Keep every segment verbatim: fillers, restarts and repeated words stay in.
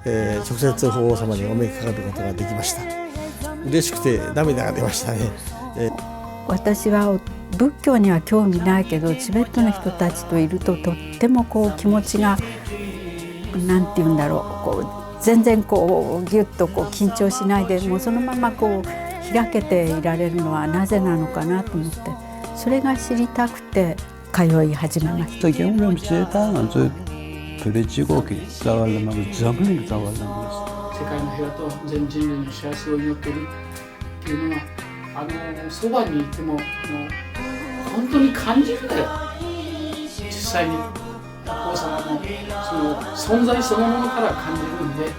えー直接法皇様にお目にかかることができました。嬉しくて涙が出ましたね。えー私は、仏教には興味ないけど、チベットの人たちといると、とってもこう、気持ちが、なんて言うんだろう、こう全然こう、ギュッとこう緊張しないで、もうそのままこう開けていられるのはなぜなのかなと思って、それが知りたくて通い始めました。 ད་རྒྱལ་བ་རིན་པོ་ཆེ་ད་ང་ཚོའི་བོད་པའི་སྤྱི་ཁོག་གི་རྩ་བ་ལ་མ་གི་འཛམ་བུ་གླིང་གི་རྩ་བ་ལ་མ་གི། 世界の平和と全人類の幸せを祈っているっていうのは、あのそばにいても、もう本当に感じるんだよ。実際にお父さんのその存在そのものから感じるんで。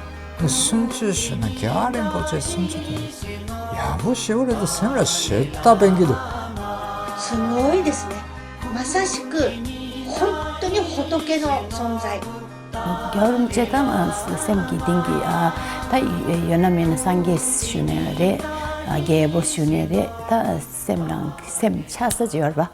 སུམ་ཅུ་ཞུ་ན་རྒྱལ་བ་རིན་པོ་ཆེ་སུམ་ཅུ་དེ་ཡག་པོ་ཞེ་པོ་རེད་དོ། སེམས་ལ་ཞེ་དྲག་ཕན་གྱི་འདུག すごいですね。まさしく本当に仏の存在。 རྒྱལ་བ་རིན་པོ་ཆེ་དང་སེམས་ཀྱི་གཏིང་གི་ཨ་ད་ཡོད་ན་མེད་ན་སངས་རྒྱས་ཞུ་ནས་རེད། རྒྱལ་པོ་ཞུ་ནས་རེད། ད་སེམས་ནང་སེམས་ཆགས་ས་ཅིག་ཡོད་རེད་པ།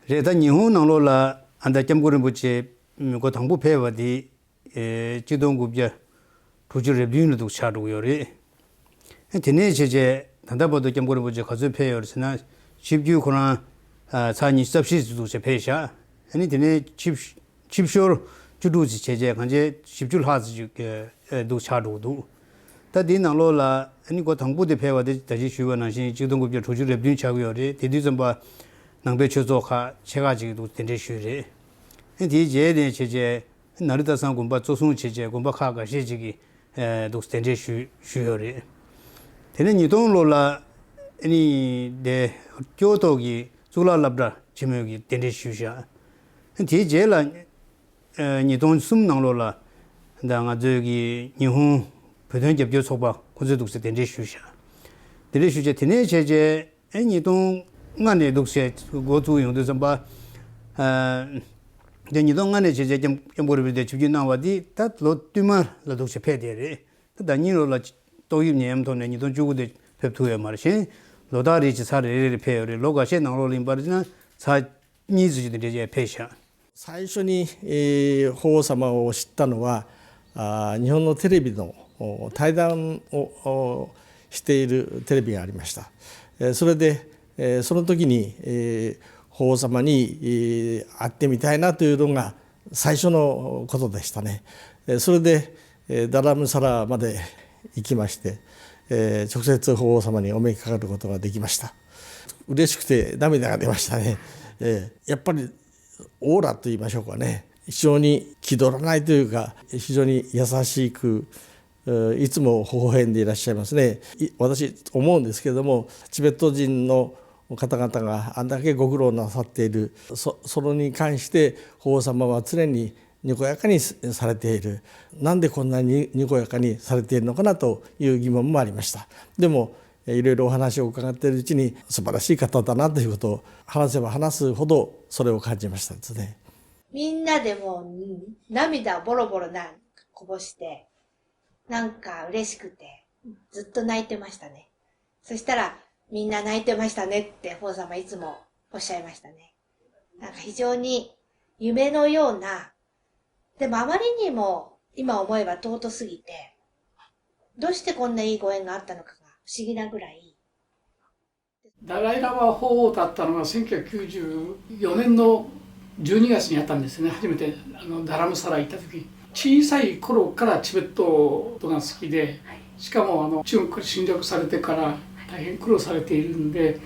རེད། ད་ཉི་ཧོང་ནང་ལོགས་ལ་ཨ་ད་སྐྱབས་མགོན་རིན་པོ་ཆེ་མི་འགོ་དང་པོ་ཕེབས་པ་དེ་ཨེ་གཅིག་སྟོང་དགུ་བརྒྱ་དྲུག་ཅུ་རེ་བདུན་ལ་འདུག་ཆགས་འགྲོ་གི་ཡོད་རེད། ཨེ་དེ་ནས་བྱས་རྗེས་ད་ལྟ་བར་དུ་སྐྱབས་མགོན་རིན་པོ་ཆེ་ག་ཚོད་ཕེབས་ཡོད་རེད་ཟེར་ན། ཆིབས་བསྒྱུར་ཁོ་རང་ཨ་ཚར་ཉི་ཤུ་རྩ་བཞི་ཙམ་འདུག་བྱས་ཕེབས་ཤག་ཨ་ནི་དེ་ནས་ཆིབས་ཆིབས་ཞོར་བཅུ་དྲུག་ཙམ་བྱས་རྗེས་གང་བྱས་བཞི་བཅུ་ལྷག་ཙམ་ཅིག་ཨེ་འདུག་ཆགས་འགྲོ་གི་འདུག་ད་དེའི་ནང་ལོགས་ལ་ཨ་ནི་འགོ་དང་པོ་དེ་ཕེབས་པ་དེ་ད་ཅི་ཞུས་པ་ནང་བཞིན་གཅིག་སྟོང་དགུ་བརྒྱ་དྲུག་ཅུ་རེ་བདུན་ཆགས་ཀྱི་ཡོད་རེད། དེ་དུས་ཙམ་པ་ནང་པའི་ཆོས་ཚོགས་ཁག་ཆེ་ཁག་ཅིག་འདུག་གདན་འདྲེན་ཞུས་རེད། ཨ་དེའི་རྗེས་ནས་བྱས་རྗེས་ནཱ་རི་ཏ་སང་དགོན་པ་གཙོ་བཟུང་བྱས་རྗེས་དགོན་པ་ཁག་འགའ་ཤས་ཅིག་གིས་ཨེ་འདུག་གདན་འདྲེན་ཞུས་ཞུས་ཡོད་རེད། དེ་ནས་ཉིས་སྟོང་ལོ་ལ་ཨ་ནི་དེ་ཀྱོ་ཏོ་གི་གཙུག་ལག་སློབ་གྲྭ་ཆེན་མོའི་གི་གདན་འདྲེན་ཞུས་ཤག་ཨ་དེའི་རྗེས་ལ་ཨ་ཉིས་སྟོང་གསུམ་ནང་ལོགས་ལ་ད་ང་ཚོའི་གི་ཉི་ཧོང་བོད་དོན་རྒྱབ་སྐྱོར་ཚོགས་པ་ཁོ་ཚོས་འདུག་སེ་གདན་འདྲེན་ཞུས་ཤག་གདན་འདྲེན་ཞུས་རྗེས་དེ་ནས་བྱས་རྗེས་ཨེ་ཉིས་སྟོང་ལྔ་ནས་འདུག་སེ་འགོ་བཙུགས་ཡོང་དུས་ཙམ་པ། ཨ་དེ་ཉིས་སྟོང་ལྔ་ནས་བྱས་རྗེས་སྐྱབས་སྐྱབས་མགོན་རིན་པོ་ཆེ་ཆིབས་བསྒྱུར་གནང་བ་འདི་ད་ལོ་བསྟུད་མར་ལ་འདུག་སེ་ཕེབས་བསྡད་རེད། ད་ཟླ་ཉིན་ལོ་ལ་ཏོག་དབྱིབས་ནད་ཡམས་ཐོག་ནས་ཉིས་སྟོང་བཅུ་དགུ་དེ་ཕེབས་ཐུབ་ཡོད་མ་རེད། གཞན་ལོ་ལྟར་རེ་བཞིན་ཚར་རེ་རེ་རེ་ཕེབས་ཡོད་རེད། ལོ་འགའ་ཤས་ནང་ལོགས་ལ་ཡིན་པར་བྱས་ན་ཚར་གཉིས་ཙམ་ཅིག་དེ་འདྲ་བྱས་ཕེབས་ཤག最初に、えー法皇様を知ったのは、あー日本のテレビのお対談をおしているテレビがありました。えーそれで、えーその時に、えー法皇様に、えー会ってみたいなというのが最初のことでしたね。えーそれで、えーダラムサラまで行きまして、えー直接法皇様にお目にかかることができました。嬉しくて涙が出ましたね。えーやっぱりオーラと言いましょうかね、非常に気取らないというか、非常に優しく、いつも微笑んでいらっしゃいますね。私思うんですけれども、チベット人の方々があんだけご苦労なさっている、そそれに関して法皇様は常ににこやかにされている。なんでこんなににこやかにされているのかなという疑問もありました。でも、いろいろお話を伺っているうちに素晴らしい方だなということを話せば話すほどそれを感じましたですね。みんなでもう、うん、涙をボロボロなこぼして、なんか嬉しくて、ずっと泣いてましたね。そしたら、みんな泣いてましたねって、法皇様いつもおっしゃいましたね。なんか非常に夢のような、でもあまりにも今思えば尊すぎて、どうしてこんないいご縁があったのかが不思議なぐらい、ダライ・ラマ法王だったのがせんきゅうひゃくきゅうじゅうよねんのじゅうにがつにあったんですね。初めてあのダラムサラ行った時、小さい頃からチベットが好きで、しかもあの中国に侵略されてから大変苦労されているんで、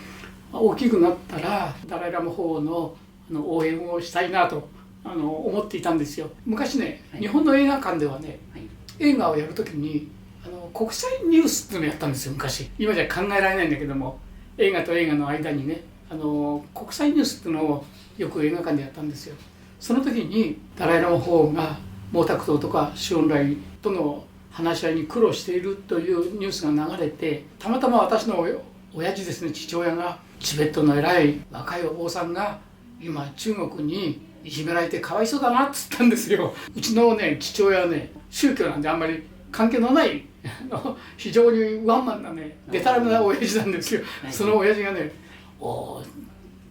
まあ大きくなったらダライ・ラマ法王のあの応援をしたいなとあの思っていたんですよ。昔ね、日本の映画館ではね、映画をやるときにあの国際ニュースっていうのをやったんですよ、昔。今じゃ考えられないんだけども、映画と映画の間にね、あの国際ニュースっていうのをよく映画館でやったんですよ。その時にダライ・ラマ法王が毛沢東とか周恩来との話し合いに苦労しているというニュースが流れて、たまたま私のお親父ですね、父親が、「チベットの偉い若いお坊さんが今中国にいじめられてかわいそうだな」っつったんですよ。うちのね、父親はね、宗教なんてあんまり関係のない、あの、非常にワンマンなね、でたらめな親父なんですよ。その親父がね、お、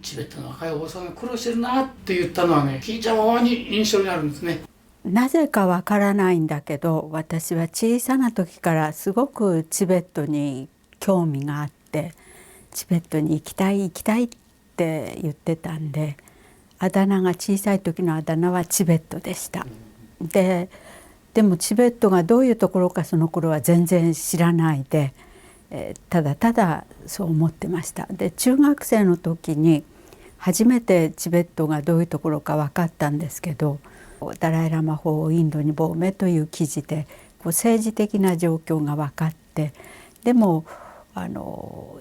チベットの若いお坊さんが苦労してるなって言ったのはね、非常に印象にあるんですね。なぜかわからないんだけど、私は小さな時からすごくチベットに興味があって、チベットに行きたい、行きたいって言ってたんで、あだ名が、小さい時のあだ名はチベットでした。で、でもチベットがどういうところか、その頃は全然知らないで、えーただただそう思ってました。で、中学生の時に初めてチベットがどういうところか分かったんですけど、ダライ・ラマ法王をインドに亡命という記事で、こう、政治的な状況が分かって、でも、あの、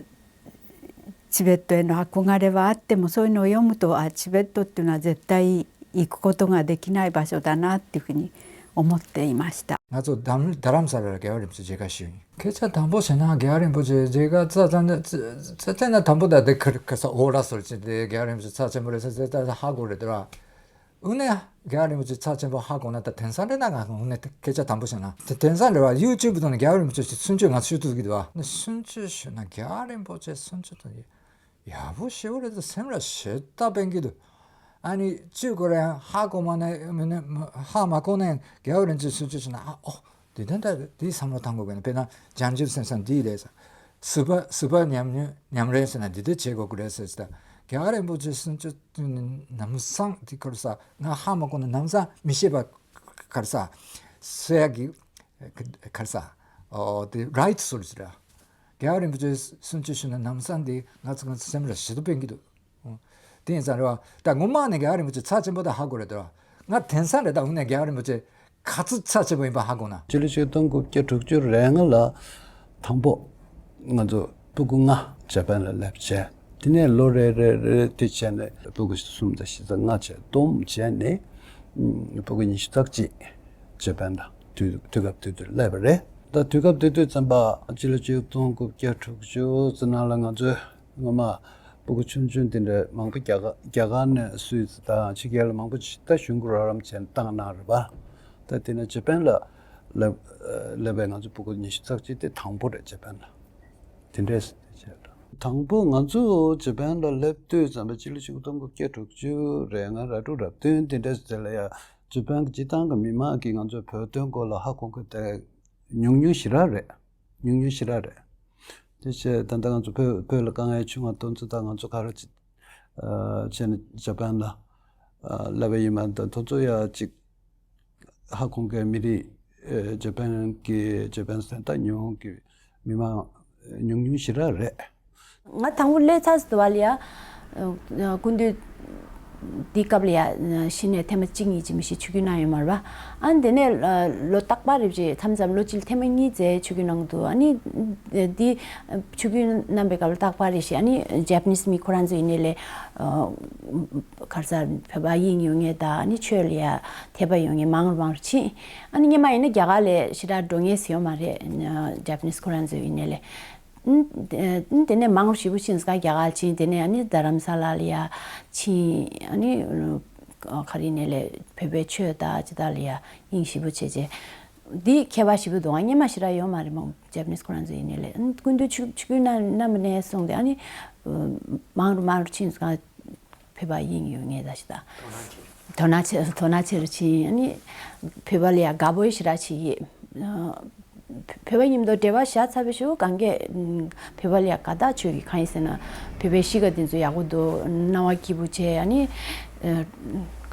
チベットへの憧れはあっても、そういうのを読むと、あ、チベットっていうのは絶対行くことができない場所だなっていうふうに思っていました。ང་ཚོ་དྷ་རམ་ས་ལ་ལ་རྒྱལ་བ་རིན་པོ་ཆེ་མཇལ་ཁ་ཞུས་ཡིན། སྐད་ཆ་དང་པོ་བྱས་ན་རྒྱལ་བ་རིན་པོ་ཆེ་མཇལ་ཁ་ཙ་ཙ་ན་ཙ་ཙ་ན་དང་པོ་ད་དེ་ཁར་ཁ་ས་འོ་ར་སོར་ཅིག་དེ་རྒྱལ་བ་རིན་པོ་ཆེ་རྩ་ཆེན་པོ་རེད་ཟེར་ཟེར་ད་ཧ་གོ་རེད་དེ་ར། དངོས་གནས་རྒྱལ་བ་རིན་པོ་ཆེ་རྩ་ཆེན་པོ་ཧ་གོ་ན་ད་དེང་སང་རེད་ན་ང་དངོས་གནས་སྐད་ཆ་དང་པོ་བྱས་ན་དེ་དེང་སང་རེད་བ། ཡུ་ཊུབ་དང་ནས་རྒྱལ་བ་རིན་པོ་ཆེ་ཞིག་གསུང་ཆོས་ང་ཚོ་ཞུ་ཐུབ་ཀྱི་འདུག་བ། ནས་གསུང་ཆོས་ཞུ་ན་རྒྱལ་བ་རིན་པོ་ཆེ་གསུང་ཆོས་དང་ཡག་པོ་ཞེ་པོ་རེད་དེ་སེམས་ལ་ཞེ་ད་ཕན་གྱི་འདུག་ཨ་ནི་གཅིག་གོ་རེ་ཧ་གོ་མ་ནས་མི་ནས་ཧ་མ་གོ་ནས་རྒྱལ་བ་རིན་ཆེ་གསུང་ཆོས་ཞུ་ན་ཨ་ཨོ། དེ་དོན་དག་དེའི་བསམ་བློ་བཏང་དགོས་པས་ན། དཔེར་ན་བྱང་ཆུབ་སེམས་བསམ་འདི་ལས་ས། སྲིད་པ་སྲིད་པ་ཉམས་ལེན་ཉམས་ལེན་ཟེར་ན་འདི་འདྲ་བྱེད་དགོས་ཀྱི་རེད་ཟེར་ཟེར། རྒྱལ་བ་རིན་པོ་ཆེ་གསུང་ཆོས་ནམ་སང་དེ་གར་ས་ང་ཧ་མ་གོ་ན་ནམ་སང་མི་ཤེས་པ་གར་ས་སོ་ཡ་གི་གར་ས་ཨོ་དེ་རའིཊ་སོར་ཟེར། རྒྱལ་བ་རིན་པོ་ཆེ་གསུང་ཆོས་ཞུ་ན་ནམ་སང་འདི་ང་ཚོ་ང་ཚོ་སེམས་ལ་ཞེ་དྲག་ཕན་གྱི་འདུག་དེ་ཡིན་ཙང་རེད་བ། ད་ངོ་མ་ནས་རྒྱལ་བ་རིན་པོ་ཆེ་རྩ་ཆེན་པོ་ད་ཧ་གོ་རེད་དོ། ང་དེང་སང་རེད་ད་དངོས་གནས་རྒྱལ་བ་རིན་པོ་ཆེ་ག་ཚོད་རྩ་ཆེན་པོ་ཡིན་པ་ཧ་གོ་ན། སྤྱི་ལོ་ཆིག་སྟོང་དགུ་བརྒྱ་དྲུག་ཅུ་རེ་ལྔ་ལ་དང་པོ་ང་ཚོ་སྤུ་གུ་ལྔ་ཇ་པན་ལ་སླེབས་བྱས། དེ་ནས་ལོ་རེ་རེ་རེ་དེ་བྱས་ནས་སྤུ་གུ་གསུམ་དང་བཞི་དང་ལྔ་བྱས་བསྡོམས་བྱས་ནས་སྤུ་གུ་ཉི་ཤུ་རྩ་གཅིག་ཇ་པན་ལ་དུས་དུས་སྐབས་དེ་དུས་སླེབས་པ་རེད། ད་དུས་སྐབས་དེ་དུས་ཙམ་པ་སྤྱི་ལོ་ཆིག་སྟོང་དགུ་བརྒྱ་དྲུག་ཅུ་ཙམ་ནང་ལ་ང་ཚོས་སྔོན་མ་སྤུ་གུ་ཆུང་ཆུང་དེ་འདྲ་མང་པོ་རྒྱ་གར་རྒྱ་གར་ནས་སུད་སི་དང་ཕྱི་རྒྱལ་ལ་མང་པོ་ཅིག་ད་གཞུང་གི་རོགས་རམ་བྱས་ནས་བཏང་གནང་རེད་པ། ད་དེ་ནས་ཇ་པན་ལ་སླེབས་སླེབས་པའི་ང་ཚོ་སྤུ་གུ་ཉི་ཤུ་རྩ་གཅིག་དེ་དང་པོ་རེད་ཇ་པན་ལ། དེ་འདྲས་བྱས་རེད། དང་པོ་ང་ཚོ་ཇ་པན་ལ་སླེབས་དུས་ཙམ་པ་སྤྱི་ལོ་ཆིག་སྟོང་དགུ་བརྒྱ་དྲུག་ཅུ་རེ་ལྔ་ར་དྲུག་རབ་བདུན་དེ་འདྲས་དེ་ལ་ཡ་ཇ་པན་གྱི་སྤྱི་བཏང་གི་མི་མང་གིས་ང་ཚོའི་བོད་དོན་སྐོར་ལ་ཧ་གོ་མཁན་དེ་ཉུང་ཉུང་ཞེ་དྲག་རེད། ཉུང་ཉུང་ཞེ་དྲག་རེད། དེ་བྱས་ད་ལྟ་ང་ཚོ་བོད་བོད་ལ་དཀའ་ངལ་བྱུང་བ་དེ་ཚོ་ད་ང་ཚོ་ག་རེ་བྱས་ནས་ཇ་པན་ལ་སླེབས་པ་ཡིན་མ་ད་དེ་ཚོ་ཡ་ཅིག་ཧ་གོ་མཁན་མི་རིགས་ཇ་པན་གྱི་ཇ་པན་སན་ད་ཉུང་གི་མི་མང་ཉུང་ཉུང་ཞེ་དྲག་རེད། ང་དང་པོ་སླེབས་ཚར་ཟེར་བ་ལ་ཡ། སྐུ་མདུན་འདི་སྐབས་ལ་ཡ་གཞི་ནས་ཐེངས་མ་གཅིག་གཉིས་ཅིག་མི་ཤེས་ཆིབས་བསྒྱུར་གནང་ཡོད་མ་རེད་པ། ཨ་ནི་དེ་ནས་ལོ་རྟག་པར་རེ་བཞིན་མཚམས་མཚམས་ལོ་གཅིག་ལ་ཐེངས་མ་གཉིས་ཙམ་ཆིབས་བསྒྱུར་གནང་འདུག་ཨ་ནི་འདི་ཆིབས་བསྒྱུར་གནང་པའི་སྐབས་ལ་རྟག་པར་རེ་བཞིན་ཨ་ནི་ཇ་པ་ནིས་མི་ཁོ་རང་ཚོ་ཡིན་ནའི་ལས་ག་རེ་ཟེར་བོད་པ་དབྱིངས་ཡོད་མཁན་དང་ཨ་ནི་ཆོས་ལ་ཡ་དད་པ་ཡོད་མཁན་མང་རུ་མང་རུ་ཕྱིན། ཨ་ནི་སྔོན་མ་ཡིན་ན་རྒྱ་གར་ལ་ཞེ་དྲག་འགྲོ་མཁན་ཟེར་ཡོད་མ་རེད། ཇ་པ་ནིས་ཁོ་རང་ཚོ་ཡིན་ནའི་ལས། ཨ་དེ་ནས་མང་རུ་ཞེ་པོ་ཕྱིན་ཙང་རྒྱ་གར་ཕྱིན། དེ་ནས་ཨ་ནི་རྡ་རམ་ས་ལ་ལ་ཡ་ཕྱིན། ཨ་ནི་ག་རེ་ནས་ལས་བོད་པའི་ཆོས་དང་ཅི་དག་ལ་ཡ་དབྱིངས་ཞེ་པོ་བྱས་བྱས། འདི་ཁྱད་པར་ཞེ་པོ་འདུག་ཨ་སྔོན་མ་ཞེ་དྲག་ཡོད་མ་རེད་མོ། ཇ་པ་ནིས་ཁོ་རང་ཚོ་ཡིན་ནའི་ལས་ཨ་ནི་སྐུ་མདུན་ཆིབས་ཆིབས་བསྒྱུར་གནང་གནང་བ་ནས་བཟུང་སྟེ་ཨ་ནི་མང་རུ་མང་རུ་ཕྱིན་ཙང་། བོད་པ་དབྱིངས་ཡོད་མཁན་ད་ཞིག་ད། དོ་སྣང་ཆེ་དོ་སྣང་ཆེ་རུ་ཕྱིན། ཨ་ནི་བོད་པ་ལ་ཡ་དགའ་པོ་ཞེ་དྲག་བྱེད་ཀྱི། བོད་པ་མཉམ་དུ་འབྲེལ་བ་བཞག་ཚར་བའི་གཞུག་གུ་གང་གས་བོད་པ་ལ་ཡ་དགའ་ཐག་ཆོད་ཀྱི། གང་ཡིན་ཟེར་ན་བོད་པའི་གཤིས་ཀ་དེ་ཚོ་ཡག་པོ་འདུག་སྣང་བ་སྐྱིད་པོ་བྱས། ཨ་ནི་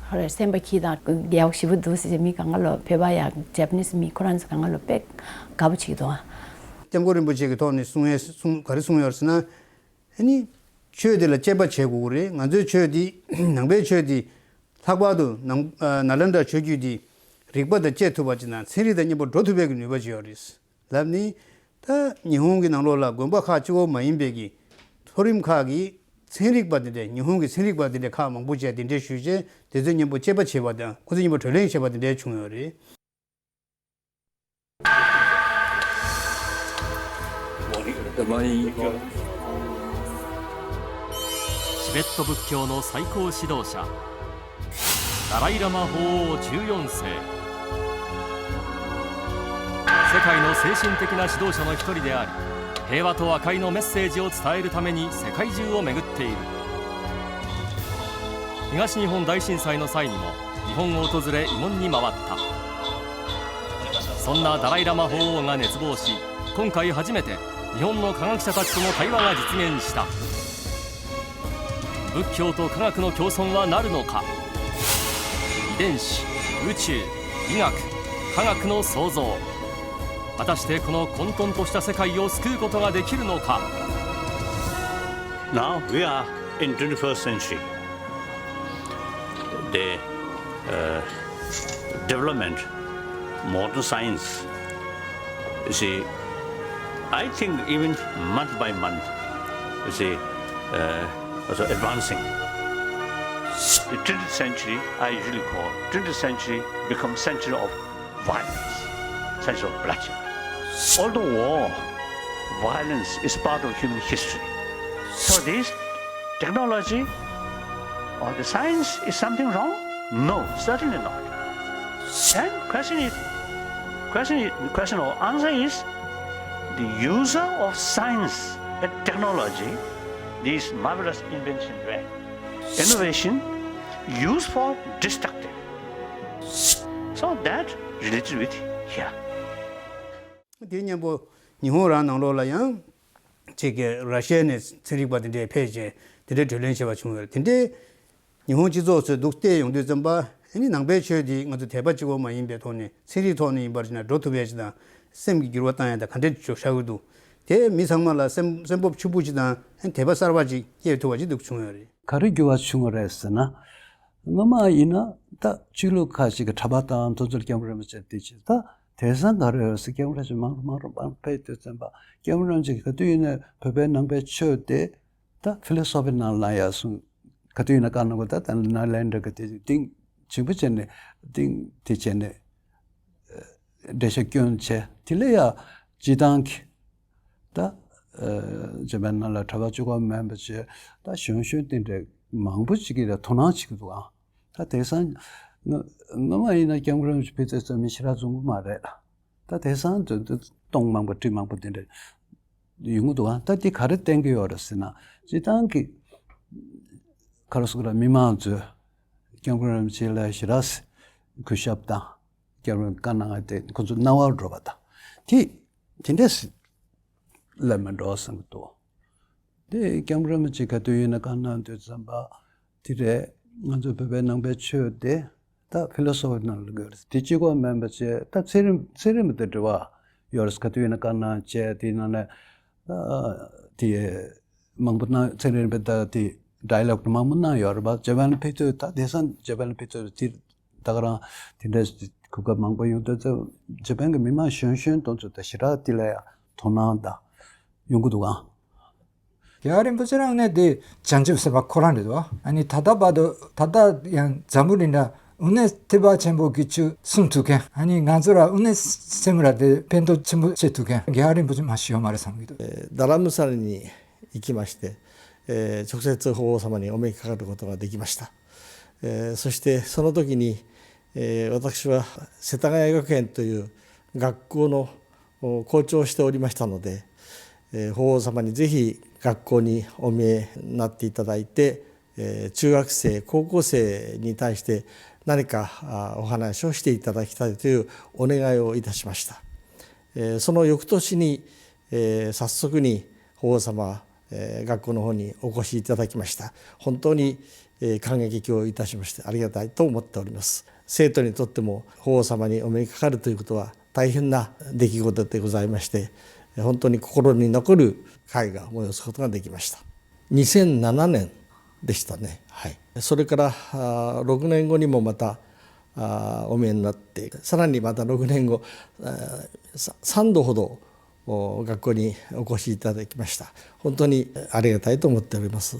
ཧ་རེ་སེམས་པ་སྐྱིད་དང་ཡག་པོ་ཞེ་པོ་འདུག་ཟེར་མི་གང་ག་ལོ་བོད་པ་ཡ་ཇ་པ་ནིས་མི་ཁོ་རང་ཚོ་གང་ག་ལོ་དཔེ་དགའ་པོ་བྱེད་ཀྱི་འདུག་ཨ། སྐྱབས་མགོན་རིན་པོ་ཆེ་གི་ཐོག་ནས་གསུང་ཡས་གསུང་ག་རེ་གསུང་ཡོད་ཟེར་ན། ཨ་ནི། ཆོས་དེ་ལ་དཔྱད་པ་བྱེད་དགོས་ཀྱི་རེད། ང་ཚོའི་ཆོས་འདི་ནང་པའི་ཆོས་འདི་ལྷག་པར་དུ་ནང་ཨ་ནཱ་ལེནྡྲ་ཆོས་བརྒྱུད་འདི་རིག་པ་དང་དཔྱད་ཐུབ་པ་ཅིག་དང་ཚན་རིག་དང་མཉམ་པོ་འགྲོ་ཐུབ་པའི་གི་ནུས་པ་ཅིག་ཡོད་རེད་ལབ་ནི། ད་ཉི་ཧོང་གི་ནང་ལོགས་ལ་དགོན་པ་ཁག་གཅིག་པོ་མ་ཡིན་པའི་གི་མཐོ་རིམ་ཁག་གི་ཚན་རིག་པ་དེ་འདྲས་ཉི་ཧོང་གི་ཚན་རིག་པ་དེ་འདྲས་ཁག་མང་པོ་བྱས་དེ་འདྲས་ཞུས་རྗེས་དེ་ཚོས་མཉམ་པོ་དཔྱད་པ་བྱས་པ་དང་ཁོ་ཚོས་མཉམ་པོ་གྲོས་གླེང་བྱས་པ་དེ་འདྲས་བྱུང་ཡོད་རེད།チベット仏教の最高指導者、ダライ・ラマ法王じゅうよん世。世界の精神的な指導者の一人であり、平和と和解のメッセージを伝えるために世界中を巡っている。東日本大震災の際にも日本を訪れ慰問に回った。そんなダライ・ラマ法王が熱望し、今回初めて日本の科学者たちとの対話が実現した。「仏教と科学の共存はなるのか」。「遺伝子、宇宙、医学、科学の創造」。果たしてこの混沌とした世界を救うことができるのか。 Now we are in twenty-first century. The uh, development, modern science, you see, I think even month by month, you see, uh, also advancing. The twentieth century, I usually call twentieth century, becomes century of violence, century of bloodshed. All the war, violence is part of human history. So this technology or the science is something wrong? No, certainly not. Then question is, question is, question or answer is, the user of science and technology, this marvelous invention, right? Innovation used for destructive. So that related with here. དེའི་མཉམ་པོ་ཉི་ཧོང་རང་ནང་ལོགས་ལ་ཡང་ཅིག་གི་ར་ཤི་ཡ་ནས་ཚན་རིག་པ་དེ་འདྲས་ཕེབས་བྱས་དེ་འདྲའི་གྲོས་གླེང་བྱས་པ་བྱུང་ཡོད་རེད། དེ་འདྲའི་ཉི་ཧོང་སྤྱི་ཚོགས་ཚོས་འདུག་བལྟས་ཡོང་དུས་ཙམ་པ་ཨ་ནི་ནང་པའི་ཆོས་འདི་ང་ཚོ་དད་པ་གཅིག་པོ་མ་ཡིན་པའི་ཐོག་ནས་ཚན་རིག་ཐོག་ནས་ཡིན་པར་བྱས་ན་འགྲོ་ཐུབ་པའི་ཅིག་དང་སེམས་ཀྱི་འགྱུར་བ་བཏང་ཡ་དང་ག་འདྲས་ཅིག་ཤར་གི་འདུག་དེ་མི་ཚང་མ་ལ་སེམས་སེམས་སྤོབས་ཕྱུག་པོ་ཅིག་དང་ཨ་ནི་དད་པ་གསར་པ་ཅིག་སྐྱེ་ཐུབ་པ་ཅིག་འདུག་བྱུང་ཡོད་རེད། ག་རེ་འགྱུར་བ་བྱུང་བ་རེད་ཟེར་ན། སྔོན་མ་ཡིན་ན་ད་ཆོས་ལུགས་ཁག་ཅིག་གི་གྲྭ་པ་དང་དེ་ཚོར་སྐྱབས་མགོན་རིན་པོ་ཆེ་དེ་བྱས་ད་དེང་སང་ག་རེ་ཡོད་ཟེར་སྐྱབས་མགོན་རིན་པོ་ཆེ་མང་རུ་མང་རུ་མང་རུ་ཕེབས་དུས་ཙམ་པ་སྐྱབས་མགོན་རིན་པོ་ཆེ་ག་དུས་ཡིན་ན་བོད་པའི་ནང་པའི་ཆོས་དེ་ད་ཕི་ལོ་སོ་ཕི་ནང་ལ་ཡ་གསུངས། ག་དུས་ཡིན་ན་བཀའ་གནང་དགོས་ད་ད་ནཱ་ལེནྡྲ་གི་དེ་གཏིང་ཆེན་པོ་བྱས་ནས་གཏིང་དེ་བྱས་ནས་འགྲེལ་བཤད་སྐྱོན་བྱས་དེ་ལས་ཡ་སྤྱི་བཏང་གི་ད་ཇ་པན་ནང་ལ་གྲྭ་པ་བཅུ་གོ་མིན་པ་བྱས་ད་གཞོན་གཞོན་དེ་འདྲ་མང་པོ་ཅིག་གིས་ད་དོ་སྣང་བྱེད་ཀྱི་འདུག་ཨང་། ད་དེང་སང་སྔོན་མ་ཡིན་ན་སྐྱབས་མགོན་རིན་པོ་ཆེ་ཕེབས་ཚེ་ཚོ་མི་ཞེ་དྲག་འཛོམས་ཀྱི་མ་རེད། ད་དེང་སང་དུ་སྟོང་མང་པོ་ཁྲི་མང་པོ་དེ་འདྲ་ཡོང་གི་འདུག་ཨང་། ད་དེ་ག་རེ་བསྟན་གྱི་ཡོད་རེད་ཟེར་ན་སྤྱི་བཏང་གི་ག་རེ་ཟེར་དགོས་རེད། མི་མང་ཚོས་སྐྱབས་མགོན་རིན་པོ་ཆེ་ལ་ཞེ་དྲག་གུས་ཞབས་དང་། སྐྱབས་མགོན་བཀའ་གནང་ཡ་དེ་ཁོ་ཚོ་རྣ་བར་འགྲོ་བ་དང་དེ་དེ་འདྲས་སླེབས་མི་འགྲོ་བསམ་གྱི་འདུག་དེ་སྐྱབས་མགོན་རིན་པོ་ཆེ་ག་དུས་ཡིན་ན་བཀའ་གནང་དུས་ཙམ་པ་དེ་རེད། ང་ཚོ་བོད་པའི་ནང་པའི་ཆོས་དེ་ད་ཕི་ལོ་སོ་ཕི་ནང་ལ་དགོས་རེད། དེ་གཅིག་པོ་མིན་པ་བྱས་ད་ཚན་རིག་ཚན་རིག་མ་དང་འབྲེལ་བ་ཡོད་རེད། ག་དུས་ཡིན་ན་བཀའ་གནང་བྱས་དེ་ནང་ནས་ད་དེ། མང་པོ་གནང་ཚན་རིག་པའི་ད་དེ་ཌའི་ལོག་མང་པོ་གནང་ཡོད་རེད་པ། ཇ་པན་ལ་ཕེབས་དུས་ད་དེང་སང་ཇ་པན་ལ་ཕེབས་དུས་དེ་ད་ག་རང་དེ་འདྲ་གོ་སྐབས་མང་པོ་ཡོང་དུས་ད་ཇ་པན་གྱི་མི་མང་གཞོན་གཞོན་དེ་ཚོ་ད་ཞེ་དྲག་དེ་ལ་ཡང་དོ་སྣང་ད་ཡོང་གི་འདུག་ཨང་། རྒྱལ་བ་རིན་པོ་ཆེ་རང་ནས་དེ་བྱང་ཆུབ་སེམས་དཔའ་ཁོ་རང་རེད་དོ། ཨ་ནི་ད་ལྟ་བར་དུ་ད་ལྟ་ཡང་འཛམ་བུ་གླིང་ལ་དངོས་གནས་ཐེག་པ་ཆེན་པོ་གི་ཆོས་གསུང་ཐུབ་མཁན། ཨ་ནི་ང་ཚོ་ལ་དངོས་གནས་སེམས་ལ་དེ་ཕན་ཐོགས་ཆེན་པོ་བྱེད་ཐུབ་མཁན་རྒྱལ་བ་རིན་པོ་ཆེ་མ་ཞིག་ཡོད་མ་རེད་བསམ་གྱི་འདུག་ཨེ་དྷ་རམ་ས་ལ་ནས་行きまして、えー直接法皇様にお目にかかることができました。えーそしてその時に、えー私は世田谷学園という学校の校長をしておりましたので、えー法皇様にぜひ学校にお見えになっていただいて、えー中学生、高校生に対して何かあお話をしていただきたいというお願いをいたしました。えーその翌年に、えー早速に法皇様、えー学校の方にお越しいただきました。本当に、えー感激をいたしましてありがたいと思っております。生徒にとっても法皇様にお目にかかるということは大変な出来事でございまして、本当に心に残る会が催すことができました。にせんななねんでしたね。はい。それから、あーろくねんごにもまた、あーお見えになって、さらにまたろくねんご、あーささんどほど、お学校にお越しいただきました。本当にありがたいと思っております。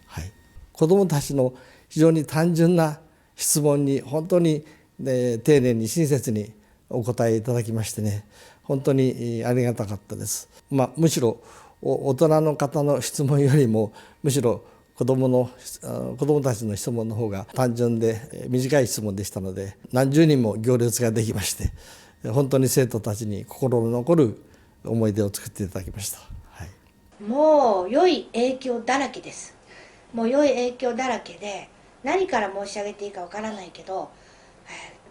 はい。子供たちの非常に単純な質問に本当に、えー丁寧に親切にお答えいただきましてね、本当にえーありがたかったです。まあ、むしろお大人の方の質問よりも、むしろ子供の、あ子供たちの質問の方が単純でえー短い質問でしたので、何十人も行列ができまして、本当に生徒たちに心の残る思い出を作っていただきました。はい。もう良い影響だらけです。もう良い影響だらけで、何から申し上げていいかわからないけど、えー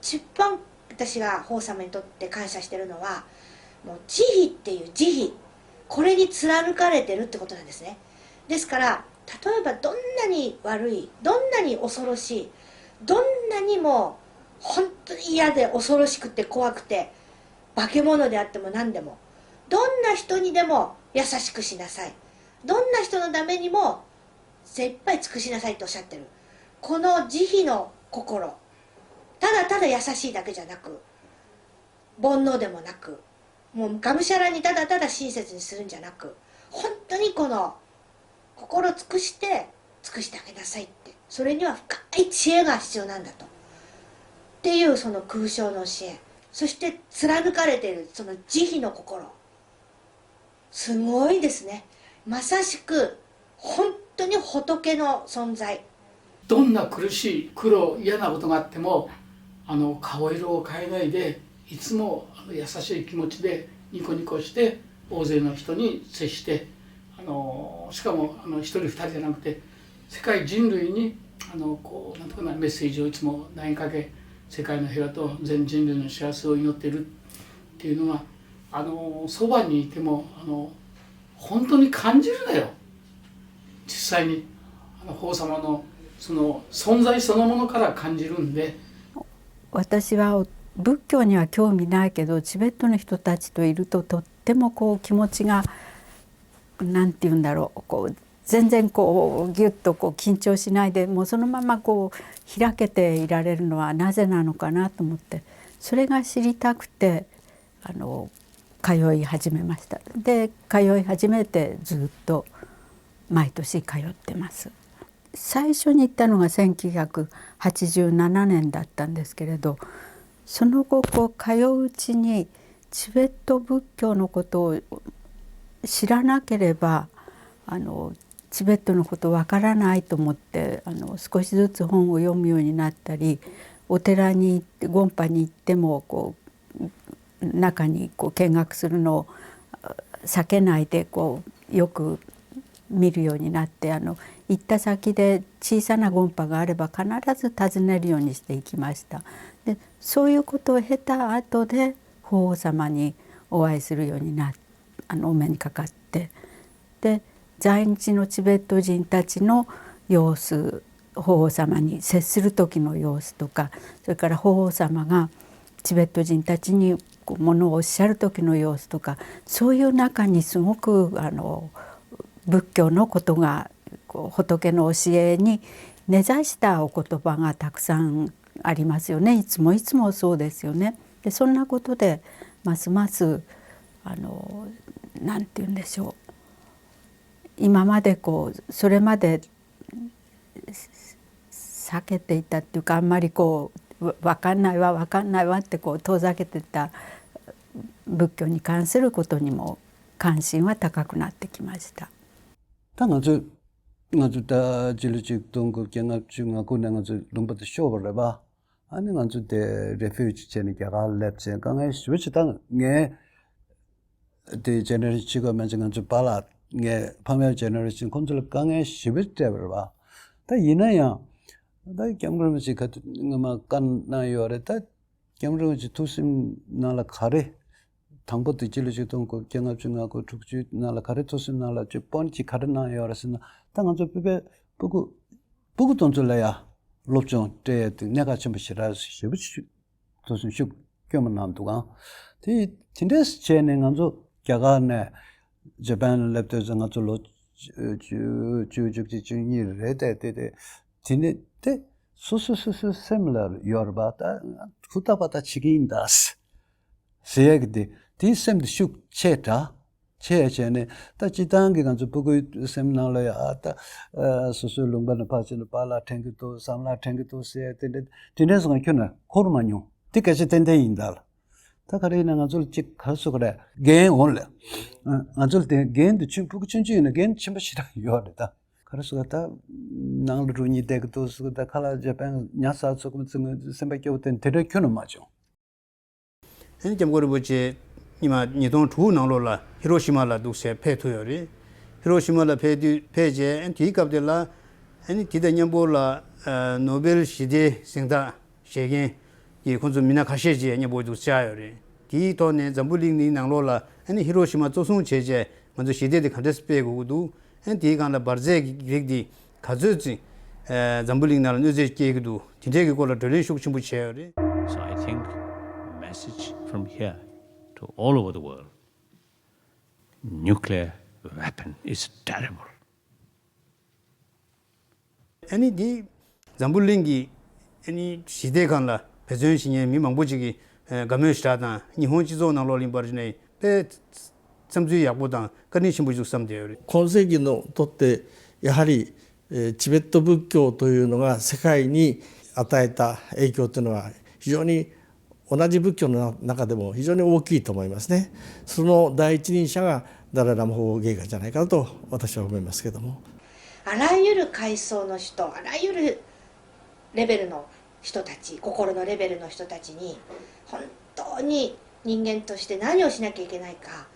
一番私が法皇様にとって感謝してるのは、もう慈悲っていう慈悲、これに貫かれてるってことなんですね。ですから、例えばどんなに悪い、どんなに恐ろしい、どんなにも本当に嫌で恐ろしくて怖くて、化け物であっても何でも、どんな人にでも優しくしなさい。どんな人のためにも精一杯尽くしなさいとおっしゃってる。この慈悲の心、ただただ優しいだけじゃなく、煩悩でもなく、もうがむしゃらにただただ親切にするんじゃなく、本当にこの心尽くして尽くしてあげなさいって、それには深い知恵が必要なんだと、っていうその空想の教え、そして貫かれているその慈悲の心、すごいですね。まさしく本当に仏の存在。どんな苦しい苦労、嫌なことがあっても、あの、顔色を変えないで、いつもあの優しい気持ちでニコニコして大勢の人に接して、あの、しかもあの一人二人じゃなくて、世界人類にあのこうなんとかなメッセージをいつも投げかけ、世界の平和と全人類の幸せを祈っているっていうのが、あの、そばにいても、あの、本当に感じるのよ。実際にあの法皇様のその存在そのものから感じるんで。私は、お、仏教には興味ないけど、チベットの人たちといると、とってもこう気持ちが、なんて言うんだろう、こう全然こうギュッとこう緊張しないで、もうそのままこう開けていられるのはなぜなのかなと思って、それが知りたくて、あの通い始めました。で、通い始めて、ずっと毎年通ってます。最初に行ったのがせんきゅうひゃくはちじゅうななねんだったんですけれど、その後こう通ううちに、チベット仏教のことを知らなければ、あのチベットのことわからないと思って、あの少しずつ本を読むようになったり、お寺に行って、言波に行っても、こう中にこう見学するのを避けないで、こうよく見るようになって、あの行った先で小さな言波があれば、必ず訪ねるようにしていきました。で、そういうことを経た後で法皇様にお会いするようにな、あのお目にかかって、で、在日のチベット人たちの様子、法皇様に接する時の様子とか、それから法皇様がチベット人たちにこうものをおっしゃる時の様子とか、そういう中にすごく、あの、仏教のことが、こう、仏の教えに根ざしたお言葉がたくさんありますよね。いつもいつもそうですよね。で、そんなことでますます、あの、なんて言うんでしょう、今までこう、それまで避けていたっていうか、あんまりこう、わ、わかんないわ、わかんないわって、こう遠ざけてた、 仏教に関することにも関心は高くなってきました。 ད་ང་ཚོས་ང་ཚོ་ད་སྤྱི་ལོ་ཆིག་སྟོང་དགུ་བརྒྱ་ལྔ་བཅུ་ང་དགུ་ནས་ང་ཚོ་ལུང་པ་དེ་ཤོར་བ་རེད་པ། ཨ་ནི་ང་ཚོ་དེ་རེ་ཕུ་ཇི་བྱས་ནས་རྒྱ་གར་སླེབས་ཚེ་དཀའ་ངལ་ཞེ་པོ་ཅིག་ད་ངའི་དེ་ཇེ་ནེ་རེ་ཤན་གཅིག་པ་མན་ཆད་ང་ཚོ་པཱ་ལགས་ངའི་ཕ་མའི་ཇེ་ནེ་རེ་ཤན་ཁོང་ཚོ་ལ་དཀའ་ངལ་ཞེ་པོ་སྤྲད་པ་རེད་པ། ད་ཡིན་ན་ཡང་ད་སྐྱབས་མགོན་རིན་པོ་ཆེ་ཁ་ཐུག་ངོ་མ་བཀའ་གནང་ཡོད་རེད། ད་སྐྱབས་མགོན་རིན་པོ་ཆེ་ཐུགས་སེམས་ནང་ལ་ག་རེ། དང་པོ་དེ་སྤྱི་ལོ་ཆིག་སྟོང་དགུ་བརྒྱ་ལྔ་བཅུ་ང་དགུ་དྲུག་ཅུའི་ནང་ལ་ག་རེ་ཐུགས་སེམས་ནང་ལ་ཅིག་དཔོན་གྱིས་ག་རེ་གནང་ཡོད་རེད་ཟེར་ན། ད་ང་ཚོ་བོད་པའི་སྤུ་གུ་སྤུ་གུ་དེ་ཚོ་ལ་ཡ་སློབ་སྦྱོང་སྤྲད་ཡ་དེ་གནད་འགག་ཆེན་པོ་ཞེ་དྲག་ཞེ་པོ་ཅིག་ཐུགས་སེམས་ཤུགས་སྐྱོན་མ་གནང་འདུག་ཨང་། དེ་དེ་འདྲས་བྱས་ནས་ང་ཚོ་རྒྱ་གར་ནས་ཇ་པན་ལ་སླེབས་དུས་ཙམ་ང་ཚོ་ལོ་བཅུ་བཅུ་བཅུ་གཅིག་བཅུ་གཉིས་རེད་དེ། དེ་དེ་དེ་ནས་དེ་སོ་སོ་སོ་སོའི་སེམས་ལ་ཡོད་རེད་པ། ད་ཧུར་ཐག་པ་ད་བྱེད་ཀྱི་ཡིན་ད་ཟེར་ཡ་གི་དེ་དེའི་སེམས་དེ་ཤུགས་ཆེ་དྲགས་ཆེ་ཡ་བྱས་ནས། ད་སྤྱི་བཏང་གི་ང་ཚོ་སྤུ་གུའི་སེམས་ནང་ལ་ཡ་ཨ་ད་སོ་སོའི་ལུང་པ་ནས་ཕར་ཕྱིན་ནས་པཱ་ལགས་དྲན་གྱི་འདུག་བསམ་ལགས་དྲན་གྱི་འདུག་ཟེར་ཡ་དེ་འདྲ་དེ་འདྲ་སོང་ཁྱོན་ནས་འཁོར་མ་མྱོང་། དེ་སྐད་ཆ་ཏན་ཏན་ཡིན་ད་ལ། ད་ག་རེ་ཡིན་ན་ང་ཚོ་ལ་ཅིག་ག་རེ་ཟེར་དགོས་རེད། འགན་འོང་ལ། ང་ཚོ་ལ་དེ་འགན་དེ་ཆུང་སྤུ་གུ་ཆུང་ཆུང་ཡིན་ན་འགན་ཆེན་པོ་ཞེ་དྲག་ཡོད་རེད་ད། ག་རེ་ཟེར་དགོས་ད། ནང་ལ་རུ་གཉིས་བསྡད་ཀྱི་འདུག་ཟེར་གི་ད་ཁ་ལག་ཇ་པན་ཉར་ཚར་ཚོད་ཀྱི་སེམས་པ་སྐྱོ་བོ་དེ་དེ་འདྲ་ཁྱོན་ནས་མ་བྱུང་། ཨ་ནི་སྐྱབས་མགོན་རིན་པོ་ཆེ་ཉི་མ་ཉིས་སྟོང་དྲུག་ནང་ལོགས་ལ་ཧི་རོ་ཤི་མ་ལ་འདུག་སེ་ཕེབས་ཐུབ་ཡོད་རེད། ཧི་རོ་ཤི་མ་ལ་ཕེབས་དུས་ཕེབས་རྗེས་ཨ་ནི་དེའི་སྐབས་དེ་ལ་ཨ་ནི་དེ་དང་མཉམ་པོ་ལ་ཨ་ནོ་བེལ་ཞི་བདེའི་གཟེངས་རྟགས་བཞེས་མཁན་གྱི་ཁོང་ཚོ་མི་སྣ་ཁ་ཤས་ཀྱིས་མཉམ་པོ་འདུག་བཅར་ཡོད་རེད། དེའི་ཐོག་ནས་འཛམ་བུ་གླིང་འདིའི་ནང་ལོགས་ལ་ཨ་ནི་ཧི་རོ་ཤི་མ་གཙོ་བཟུང་བྱས་རྗེས་ང་ཚོ་ཞི་བདེ་དེ་ག་འདྲས་སྤེལ་དགོས་ཀྱི་འདུག་ཨ་ནི་དེའི་སྒང་ལ་འབར་རྫས་ཀྱི་རིགས་འདི་ག་ཚོད་ཅིག་ཨ་འཛམ་བུ་གླིང་ནང་ལ་གནོད་འཚེ་སྐྱེལ་གྱི་འདུག་དེ་འདྲས་ཀྱི་སྐོར་ལ་བགྲོ་གླེང་ཤུགས་ཆེན་པོ་བྱས་ཡོད་རེད། So I think message from here to all over the world, nuclear weapon is terrible. ཨ་ནི་འདི་འཛམ་བུ་གླིང་གི་ཨ་ནི་ཞི་བདེ་སྒང་ལ་འབད་བརྩོན་བྱེད་མཁན་མི་མང་པོ་ཅིག་གིས་ཨ་དགའ་མོས་ཞེ་དྲག་དང་ཉི་ཧོང་སྤྱི་ཚོགས་ནང་ལོགས་ལ་ཡིན་པར་བྱས་ནས་དཔེ་བསམ་ཚུལ་ཡག་པོ་དང་བཀའ་དྲིན་ཆེན་པོ་ཞིག་བསམ་བསྡད་ཡོད་རེད། 今世紀にとって、やはり、えーチベット仏教というのが世界に与えた影響というのは非常に同じ仏教の中でも非常に大きいと思いますね。その第一人者がダライ・ラマ法王陛下じゃないかなと私は思いますけども。あらゆる階層の人、あらゆるレベルの人たち、心のレベルの人たちに、本当に人間として何をしなきゃいけないか、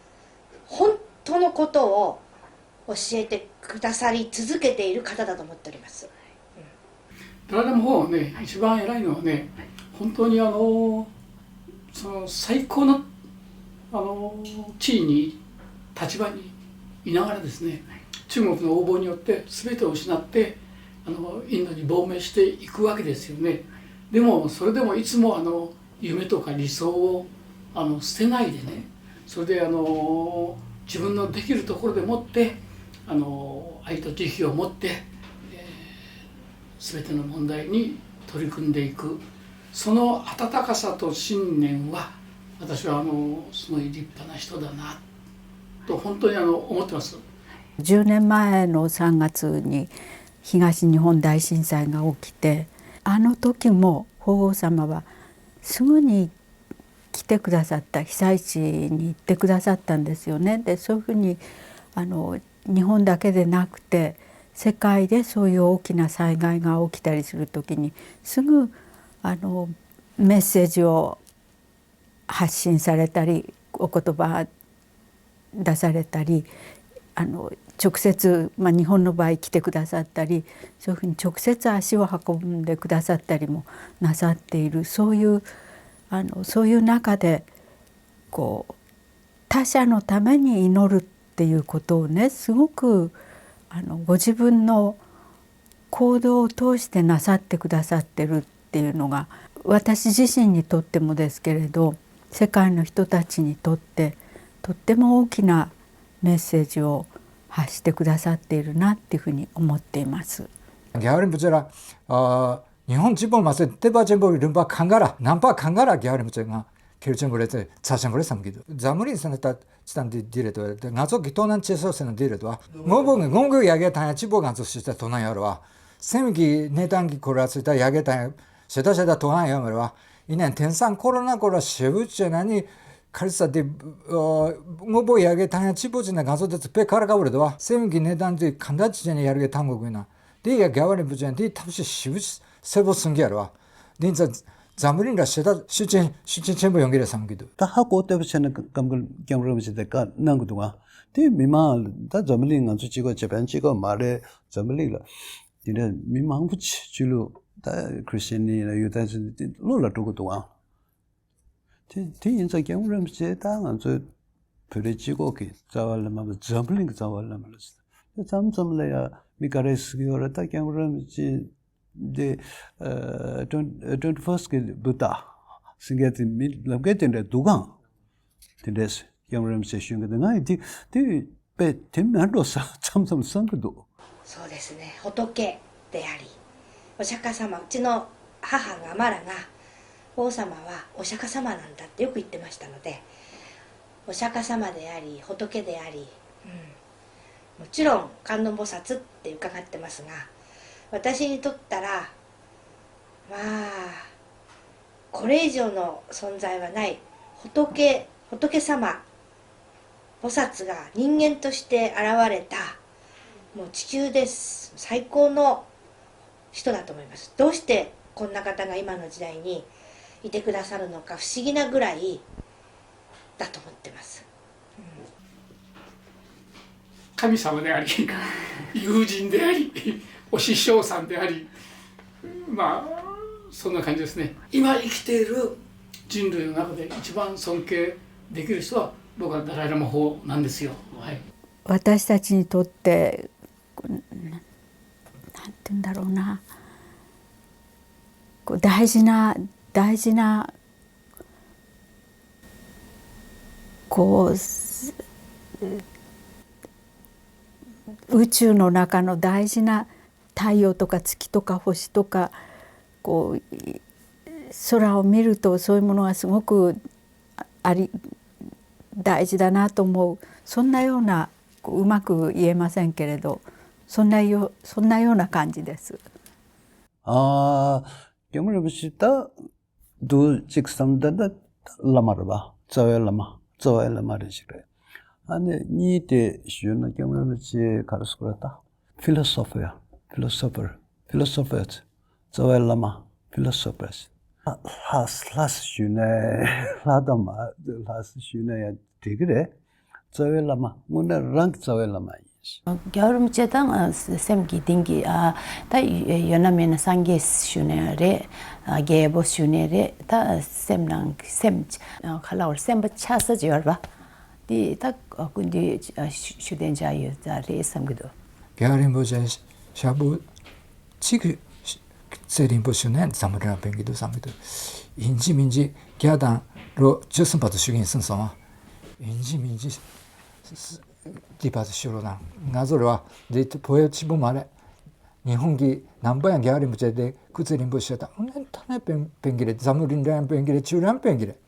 本当のことを教えてくださり続けている方だと思っております。ダライ・ラマ法王はね、一番偉いのはね、本当にあのその最高のあの地位に、立場にいながらですね、中国の横暴によって全てを失って、あのインドに亡命していくわけですよね。でもそれでもいつもあの夢とか理想をあの捨てないでね、それであの自分のできるところでもって、あの愛と慈悲を持って、えー全ての問題に取り組んでいく、その温かさと信念は、私はあのすごい立派な人だなと本当にあの思ってます。じゅうねんまえのさんがつに東日本大震災が起きて、あの時も法皇様はすぐに来てくださった、被災地に行ってくださったんですよね。で、そういうふうにあの日本だけでなくて世界でそういう大きな災害が起きたりする時にすぐあのメッセージを発信されたり、お言葉出されたり、あの直接、まあ、日本の場合来てくださったり、そういうふうに直接足を運んでくださったりもなさっている、そういうあのそういう中でこう他者のために祈るっていうことをね、すごくあのご自分の行動を通してなさってくださってるっていうのが、私自身にとってもですけれど、世界の人たちにとってとっても大きなメッセージを発してくださっているなっていうふうに思っています。 རྒྱལ་བ་རིན་པོ་ཆེ་ལ་ཨ་ཉི་ཧོང་གཅིག་པོ་མ་ཟད་བསྟན་པ་ཆེན་པོའི་རིམ་པ་གང་ག་ལ་ནང་པ་གང་ག་ལ་རྒྱལ་བ་རིན་པོ་ཆེ་ང་གལ་ཆེན་པོ་རེད་ཚེ་རྩ་ཆེན་པོ་རེད་བསམ་གྱི་འདུག་འཛམ་བུ་གླིང་ཟེར་ན་ད་ཅི་ལྟར་འདི་འདི་རེད་དོ། ང་ཚོ་གི་དོ་སྣང་བྱེད་ས་ཟེར་ན་འདི་རེད་དོ། དངོས་པོ་ངས་དངོས་པོའི་ཡ་གི་ཐང་ཡ་གཅིག་པོ་ང་ཚོ་ཞེ་དྲག་དོ་སྣང་ཡོད་རེད་བ། སེམས་ཀྱི་གནས་སྟངས་ཀྱི་སྐོར་ལ་ཚེ་ད་ཡ་གི་ཐང་ཡ་ཞེ་དྲག་ཞེ་དྲག་དོ་སྣང་ཡོད་མ་རེད་བ། ཡིན་ནའང་དེང་སང་ཁོ་རོ་ན་སྐོར་ལ་ཞེ་པོ་བྱས་ན་ནི་ག་རེ་ཟེར་དེ་དངོས་པོ་ཡ་གི་ཐང་ཡ་གཅིག་པོ་བྱས་ན་ང་ཚོ་དེ་ཚོ་དཔེ་ཁག་པོ་རེད་དོ་བ། སེམས་ཀྱི་གནས་སྟངས་དེ་གང་འདྲ་བྱས་ནས་ཡ་གི་ཐང་དགོས་དགོས་ན། དེ་ཡ་རྒྱལ་བ་རིན་པོ་ཆེ་དེའི་ཐབས་ཤེས་ཞིབ་གསལ་པོ་གསུང་གི་ཡོད་རེད་བ། འདི་ཚ་འཛམ་བུ་གླིང་འདྲ་ཞེ་དྲག་ཤུགས་རྐྱེན་ཤུགས་རྐྱེན་ཆེན་པོ་ཡོང་གི་རེད་བསམ་གྱི་འདུག་ད་ཧ་གོ་ལྟ་བུ་བྱས་ན་སྐབས་འགར་སྐྱབས་མགོན་རིན་པོ་ཆེ་དེ་བཀའ་གནང་གི་འདུག་ཨ། དེ་མི་མང་ད་འཛམ་བུ་གླིང་ང་ཚོ་གཅིག་པ་ཇ་པན་གཅིག་པ་མ་རེད། འཛམ་བུ་གླིང་ལ་དེ་འདྲ་མི་མང་པོ་ཆེ་ཆོས་ལུགས་ད་ཁྲི་སི་ཅན་ཡིན་ན་ཡུ་ཏ་ཡིན་ན་བློ་ལ་འགྲོ་གི་འདུག་ཨ། དེ་དེ་ཡིན་ཙང་སྐྱབས་མགོན་རིན་པོ་ཆེ་ད་ང་ཚོའི་བོད་རིགས་སྤྱི་ཁོག་གི་རྩ་བ་ལ་མ་འཛམ་བུ་གླིང་གི་རྩ་བ་ལ་མ་ལ་ཟེར། དེ་མཚམས་མཚམས་ལ་ཡ་མི་ག་རེ་ཟེར་གི་ཡོད་རེད། ད་སྐྱབས་མགོན་རིན་པོ་ཆེ་འདི་twenty first གི་བུ་ད་ཟེར་མཁན་དེ་མི་ལབ་མཁན་དེ་འདྲ་འདུག་གང་། དེ་འདྲས་སྐྱབས་མགོན་རིན་པོ་ཆེ་ཞུས་མཁན་དེ་ང་ཡི་དེ་དེ་དཔེ་དེ་མེད་འགྲོ་ས་མཚམས་མཚམས་བསམ་གི་འདུགそうですね、仏であり、お釈迦様、うちの母がマラが、王様はお釈迦様なんだってよく言ってましたので、お釈迦様であり、仏であり、うん、もちろん、観音菩薩って伺ってますが、私にとったら、まあ、これ以上の存在はない。 もう地球です最高の人だと思います。どうしてこんな方が今の時代にいてくださるのか不思議なぐらいだと思ってます。神様であり、友人であり、お師匠さんであり、まあ、そんな感じですね。今生きている人類の中で一番尊敬できる人は、僕はダライ・ラマ法なんですよ。はい。私たちにとって、こう、ななんて言うんだろうな、こう、大事な、大事な、こう、す宇宙の中の大事な太陽とか月とか星とか、こう、い空を見ると、そういうものがすごくあり、大事だなと思う、そんなような、こう、うまく言えませんけれど、そんなよ、そんなような感じです。 ཨ། སྐྱབས་མགོན་རིན་པོ་ཆེ་ད་དུ་གཅིག་བསམ་ད་ད་བླ་མ་རེད་པ། རྩ་བའི་བླ་མ། རྩ་བའི་བླ་མ་རེ་ཞིག་རེད། ཨ་ནི་གཉིས་དེ་ཞུས་ན་སྐྱབས་མགོན་རིན་པོ་ཆེ་ག་རེ་ཟེར་དགོས་རེད་ད། ཕི་ལོ་སོ་ཕི་ཡ། ཕི་ལོ་སོ་ཕར། ཕི་ལོ་སོ་ཕར། རྩ་བའི་བླ་མ། ཕི་ལོ་སོ་ཕར། ལྷ་ལྷ་ཞུས་ན་ལྷ་དང་མ་ལྷ་ཞུས་ན་ཡང་འགྲིག་གི་རེད། རྩ་བའི་བླ་མ། དངོས་གནས་རང་གི་རྩ་བའི་བླ་མ་ཡིན། རྒྱལ་བ་རིན་པོ་ཆེ་དང་ཨ་སེམས་ཀྱི་གཏིང་གི་ཨ་ད་ཡོད་ན་མེད་ན་སངས་རྒྱས་ཞུ་ནས་རེད། ཨ་རྒྱལ་པོ་ཞུ་ནས་རེད། ད་སེམས་ནང་སེམས་ཨ་ག་ལ་བར་སེམས་པ་ཆགས་ས་ཅིག་ཡོད་རེད་པ། དེ་ད་ཨ་སྐུ་མདུན་ཨ་ཞུ་ཞུ་དན་ཅིག་ཡོད་ས་རེད་བསམ་གྱི་འདུག་རྒྱལ་བ་རིན་པོ་ཆེ་ཞབས་པོ་གཅིག་གི་རྩེ་རིང་པོ་ཞུ་ནས་འཛམ་བུ་གླིང་ཕན་གྱི་འདུག་བསམ་གྱི་འདུག་ཡིན་གཅིག་མིན་གཅིག་རྒྱ་དང་ལོ་བཅུ་གསུམ་བར་དུ་བཞུགས་ཡིན་གསུངས་སོང་། ཡིན་གཅིག་མིན་གཅིག་དེ་བར་དུ་བཞུགས་རོགས་གནང་། ང་ཚོ་རེད་བ། འདི་བོད་ཡ་གཅིག་པུ་མ་རེད། ཉི་ཧོང་གི་ནང་པ་ཡང་རྒྱལ་བ་རིན་པོ་ཆེ་དེ་སྐུ་ཚེ་རིང་པོ་ཞུ་དང་དངོས་གནས་ཐ་ན་ཕན་ཕན་གྱི་རེད། འཛམ་བུ་གླིང་འདྲ་ཡང་ཕན་གྱི་རེད། ཆོས་རང་ཕན་གྱི་རེད།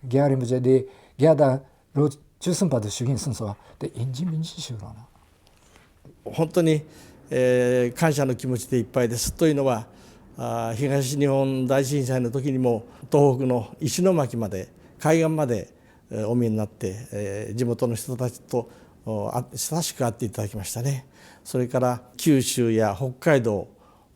རྒྱལ་བ་རིན་པོ་ཆེ་དེ་རྒྱ་དང་ལོ་བཅུ་གསུམ་བར་དུ་བཞུགས་ཡིན་གསུངས་སོང་བ། དེ་ཡིན་གཅིག་མིན་གཅིག་བཞུགས་རོགས་གནང་། 本当に、えー感謝の気持ちでいっぱいです。というのは、あー東日本大震災の時にも東北の石巻まで、海岸まで、えーお見えになって、えー地元の人たちとおあ親しく会っていただきましたね。それから九州や北海道、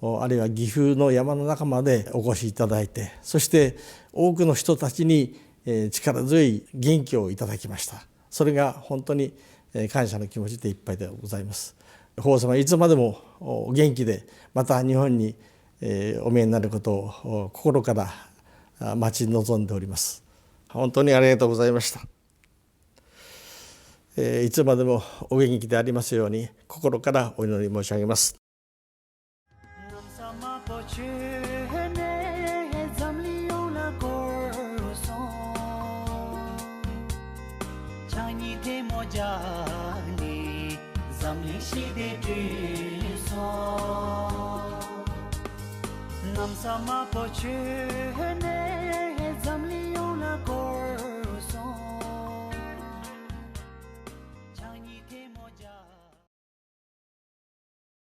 おあるいは岐阜の山の中までお越しいただいて、そして多くの人たちに、えー力強い元気をいただきました。それが本当に、えー感謝の気持ちでいっぱいでございます。法皇様いつまでもお元気で、また日本に、えーお見えになることをお心からあ待ち望んでおります。本当にありがとうございました。えーいつまでもお元気でありますように心からお祈り申し上げます。 ནམ་ས་མ་པོ་ཆེ་ནས་འཛམ་གླིང་ཡོངས་ལ་བསྐོར་སོང་། ཕྱག་གཉིས་ཐལ་མོ་སྦྱར་ནས་འཛམ་གླིང་ཞི་བདེ་བསྐྲུན་སོང་། ནམ་ས་མ་པོ་ཆེ་ནས།